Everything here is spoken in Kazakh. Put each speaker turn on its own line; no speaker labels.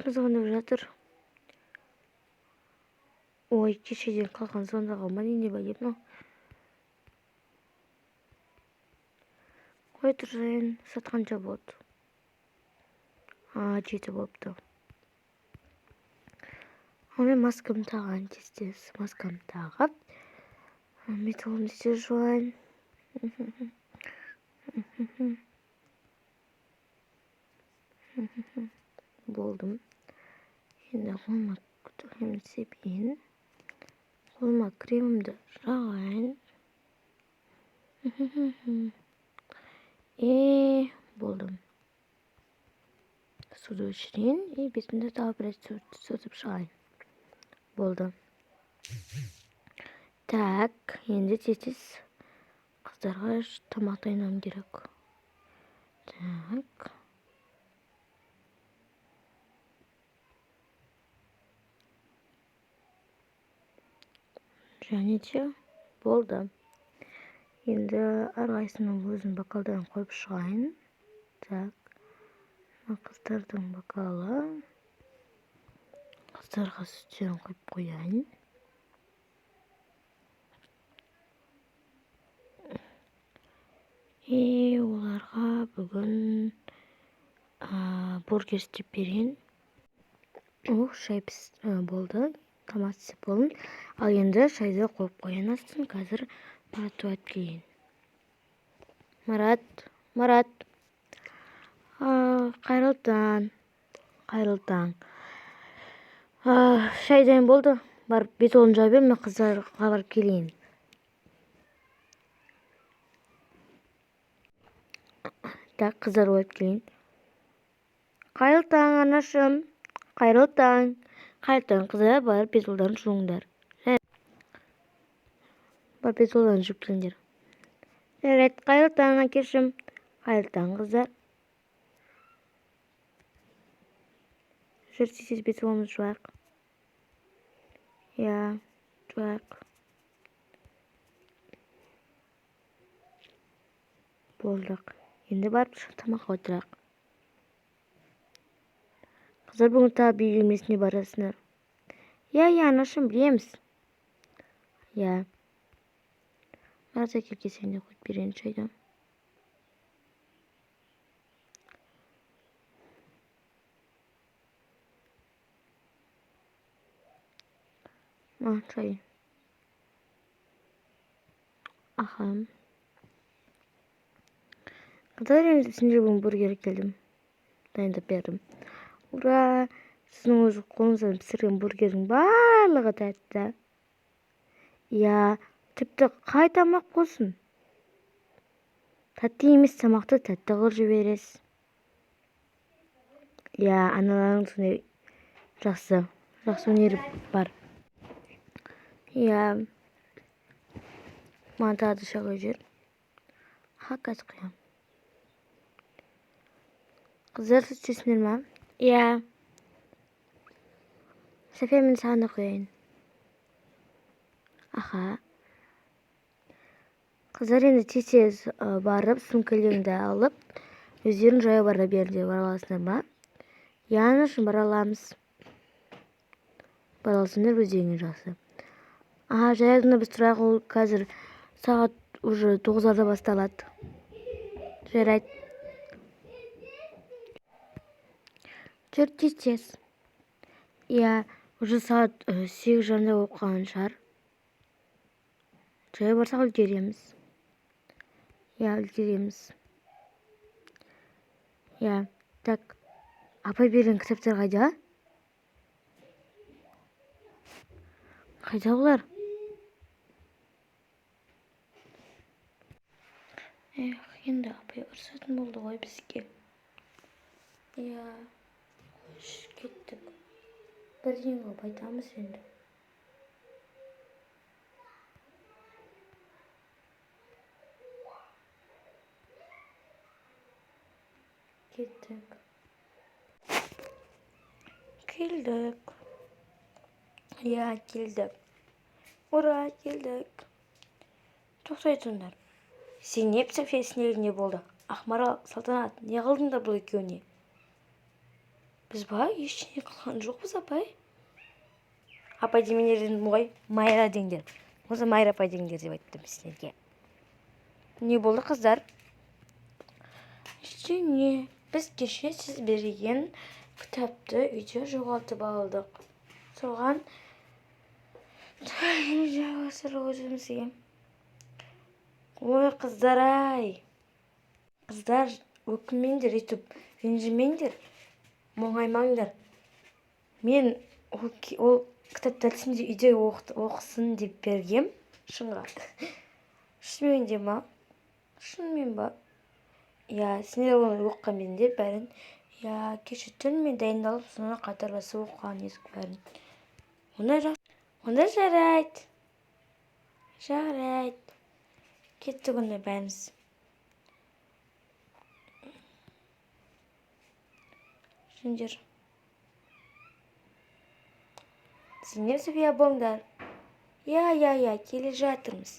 Кім звондап жатыр? Ой, кешеден қалған звондаған ма, не бәле мынау? Қой тұрайын, сағат қанша болды? А, 7 болыпты. Ал мен маскамды тағайын, тез-тез маскамды тағып, бет қолымды тез жуайын. Болдым. Енді қолыма кремді себейін. Қолыма кремімді жағайын. И болдым. Суды өшірейін и бетімді тағы бір рет сүртіп шығайын. Болды. Так, енді тез-тез қыздарға тамақ дайындауым керек. Так. Және де болды. Енді әрқайсысының өзінің бокалдарын қойып шығайын. Так. Мына қыздардың бокалы. Қыздарға сүттерін қойып қояйын. И оларға бүгін бургер істеп берейін. Ух, шай болды. Тамақ істеп болдым. Ал енді шайды қойып қояйын астын. Қазір Маратты алып келейін. Марат, Марат. Қайырлы таң. Қайырлы таң. Шай дайын болды. Барып бет қолын жуа бер, мен қыздарға барып келейін. Так, қыздар алып келейін. Қайырлы таң, анашым. Қайырлы таң. Қайырлы таң, қыздар, барып бет қолдарын жуыңдар. Барып бет қолдарын жуып келіңдер. Жарайды, қайырлы таң, әкешім. Қайырлы таң, қыздар. Жүр, тез-тез бет қолымызды жуайық. Иә, жуайық. Болдық. Енді барып тамаққа отырайық. Қыздар, бүгін тағы би үйірмесіне барасыңдар. Иә, иә, анашым, білеміз. Иә. Марат әке келсең де қойып берейін шайды. Ма, шай. Аха. Қыздар, енді сендер бүгін бургер келдім. Дайындап бердім. Ура! Сіздің өз қолыңыздан пісірген бургердің барлығы тәтті. Иә, тіпті қай тамақ болсын. Тәтті емес тамақты тәтті қылып жібересіз. Иә, аналарың сондай жақсы, жақсы өнері бар. Иә. Маған тағы да шай құйып жібер. Аха, қазір құямын. Қыздар, сүт ішесіңдер ма? Иә. София, мен саған да құяйын. Аха. Қыздар, енді тез-тез барып, сөмкелеріңді алып, өздерің жаяу бара беріңдер. Бара аласыңдар ма? Иә, анашым, бара аламыз. Бара алсаңдар өздеріңе жақсы. Аха, жаяудың біз тұрайық, ол қазір сағат уже 9-ларда басталады. Жарайды. Жүр, тез-тез. Иә, уже сағат 8:30 болып қалған шығар. Жаяу барсақ үлгереміз. Иә, үлгереміз. Иә, так. Апай берген кітаптар қайда? Қайда олар? Эх, енді апай ұрсатын болды ғой бізге. Иә, қойшы, кеттік. Бірден қылып айтамыз енді. Кеттік. Келдік. Иә, келдік. Ура, келдік. Тоқтай тұрыңдар. Зейнеп, София, сендерге не болды? Ақмарал, Салтанат, не қылдыңдар бұл екеуіне? Біз ба, ештеңе қылған жоқпыз, апай. Апай демеңдер дедім ғой, Майра деңдер. Осы Майра апай деңдер деп айттым сіздерге. Не болды, қыздар? Ештеңе. Біз кеше сіз берген кітапты үйде жоғалтып алдық. Соған өзімізге. Ой, қыздар-ай. Қыздар, өкінмеңдер, өйтіп ренжімеңдер, мұңаймаңдар. Мен ол кітаптарды сендер үйде оқысын деп бергем. Шынға. Шынымен де ма? Шынымен ба? Иә, сендер оны оқыған едіңдер бәрін. Иә, кеше түнімен дайындалып, соны қатарласып оқыған едік бәрін. Онда онда жарайды. Жарайды. Кеттік онда бәріміз. Сендер. Сендер София болыңдар. Иә, иә, иә, келе жатырмыз.